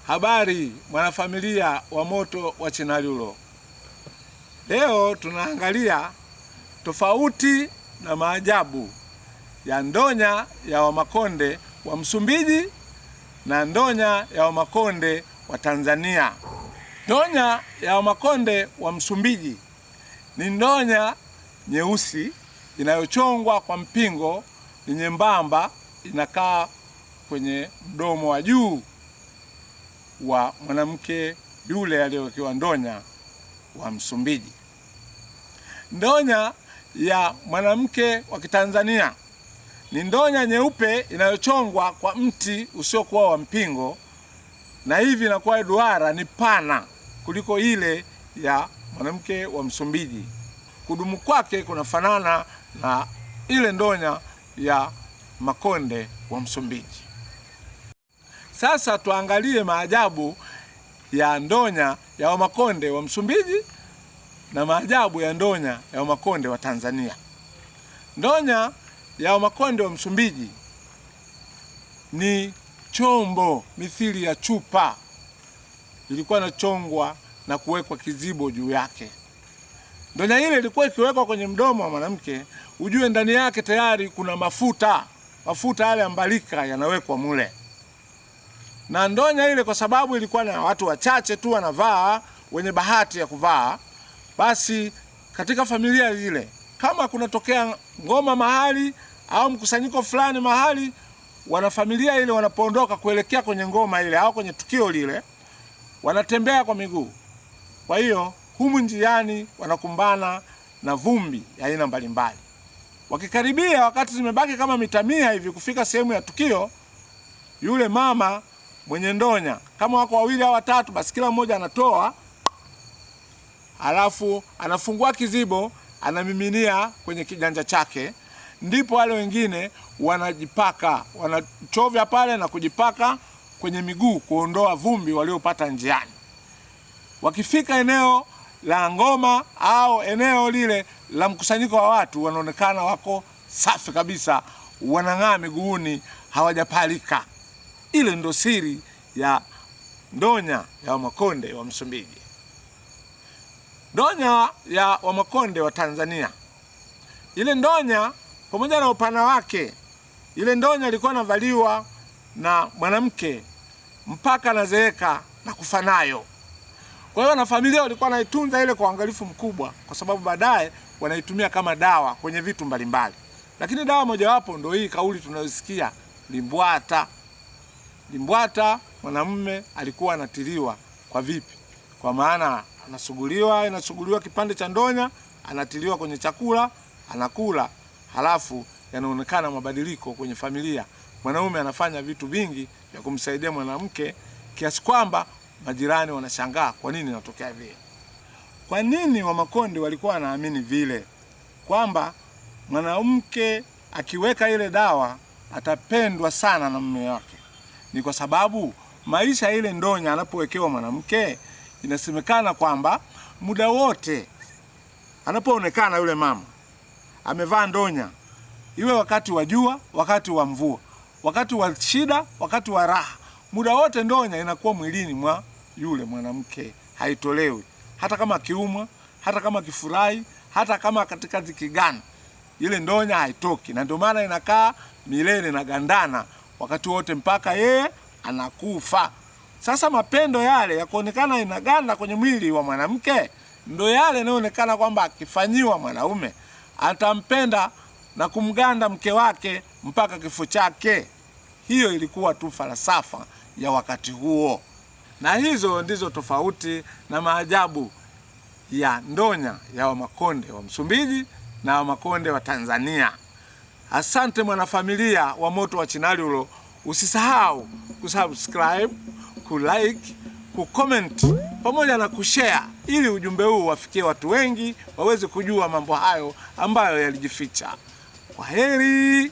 Habari mwanafamilia wa Moto wa Chinalilo. Leo tunaangalia tofauti na maajabu ya ndonya ya Wamakonde wa Msumbiji na ndonya ya Wamakonde wa Tanzania. Ndonya ya Wamakonde wa Msumbiji ni ndonya nyeusi inayochongwa kwa mpingo, ni nyembamba, inakaa kwenye mdomo wa juu wa mwanamke yule aliyewekewa ndonya wa Msumbiji. Ndonya ya mwanamke wa Kitanzania ni ndonya nyeupe inayochongwa kwa mti usiokuwa wa mpingo, na hivi inakuwa duara, ni pana kuliko ile ya mwanamke wa Msumbiji. Kudumu kwake kunafanana na ile ndonya ya Makonde wa Msumbiji. Sasa tuangalie maajabu ya ndonya ya Wamakonde wa Msumbiji na maajabu ya ndonya ya Wamakonde wa Tanzania. Ndonya ya Wamakonde wa Msumbiji ni chombo mithili ya chupa, ilikuwa inachongwa na kuwekwa kizibo juu yake. Ndonya ile ilikuwa ikiwekwa kwenye mdomo wa mwanamke, ujue ndani yake tayari kuna mafuta, mafuta yale ambalika yanawekwa mule. Na ndonya ile kwa sababu ilikuwa na watu wachache tu wanavaa, wenye bahati ya kuvaa, basi katika familia ile kama kunatokea ngoma mahali au mkusanyiko fulani mahali, wanafamilia ile wanapoondoka kuelekea kwenye ngoma ile au kwenye tukio lile, wanatembea kwa miguu. Kwa hiyo humu njiani wanakumbana na vumbi ya aina mbalimbali. Wakikaribia, wakati zimebaki kama mita 100 hivi kufika sehemu ya tukio, yule mama mwenye ndonya, kama wako wawili au watatu, basi kila mmoja anatoa, alafu anafungua kizibo, anamiminia kwenye kiganja chake, ndipo wale wengine wanajipaka, wanachovya pale na kujipaka kwenye miguu kuondoa vumbi waliopata njiani. Wakifika eneo la ngoma au eneo lile la mkusanyiko wa watu, wanaonekana wako safi kabisa, wanang'aa miguuni, hawajapalika. Ile ndo siri ya ndonya ya Wamakonde wa Msumbiji. Ndonya ya Wamakonde wa Tanzania, ile ndonya pamoja na upana wake, ile ndonya ilikuwa inavaliwa na mwanamke mpaka anazeeka na kufa nayo. Kwa hiyo na familia walikuwa wanaitunza ile kwa uangalifu mkubwa, kwa sababu baadaye wanaitumia kama dawa kwenye vitu mbalimbali. Lakini dawa mojawapo ndo hii kauli tunayosikia, limbwata. Limbwata mwanamume alikuwa anatiliwa kwa vipi? Kwa maana anasuguliwa, inasuguliwa kipande cha ndonya, anatiliwa kwenye chakula, anakula, halafu yanaonekana mabadiliko kwenye familia. Mwanaume anafanya vitu vingi vya kumsaidia mwanamke kiasi kwamba majirani wanashangaa kwa nini inatokea vile. Kwa nini Wamakonde walikuwa wanaamini vile kwamba mwanamke akiweka ile dawa atapendwa sana na mume wake? Ni kwa sababu maisha ile ndonya anapowekewa mwanamke, inasemekana kwamba muda wote anapoonekana yule mama amevaa ndonya, iwe wakati wa jua, wakati wa mvua, wakati wa shida, wakati wa raha, muda wote ndonya inakuwa mwilini mwa yule mwanamke, haitolewi. Hata kama akiumwa, hata kama akifurahi, hata kama katika dhiki gani, ile ndonya haitoki. Na ndio maana inakaa milele na gandana wakati wote mpaka yeye anakufa. Sasa mapendo yale ya kuonekana inaganda kwenye mwili wa mwanamke ndio yale yanayoonekana kwamba akifanyiwa mwanaume atampenda na kumganda mke wake mpaka kifo chake. Hiyo ilikuwa tu falsafa ya wakati huo. Na hizo ndizo tofauti na maajabu ya ndonya ya Wamakonde wa Msumbiji na Wamakonde wa Tanzania. Asante mwanafamilia wa Moto wa Chinalilo. Usisahau kusubscribe, kulike, kucomment pamoja na kushare ili ujumbe huu wafikie watu wengi waweze kujua mambo hayo ambayo yalijificha. Kwaheri.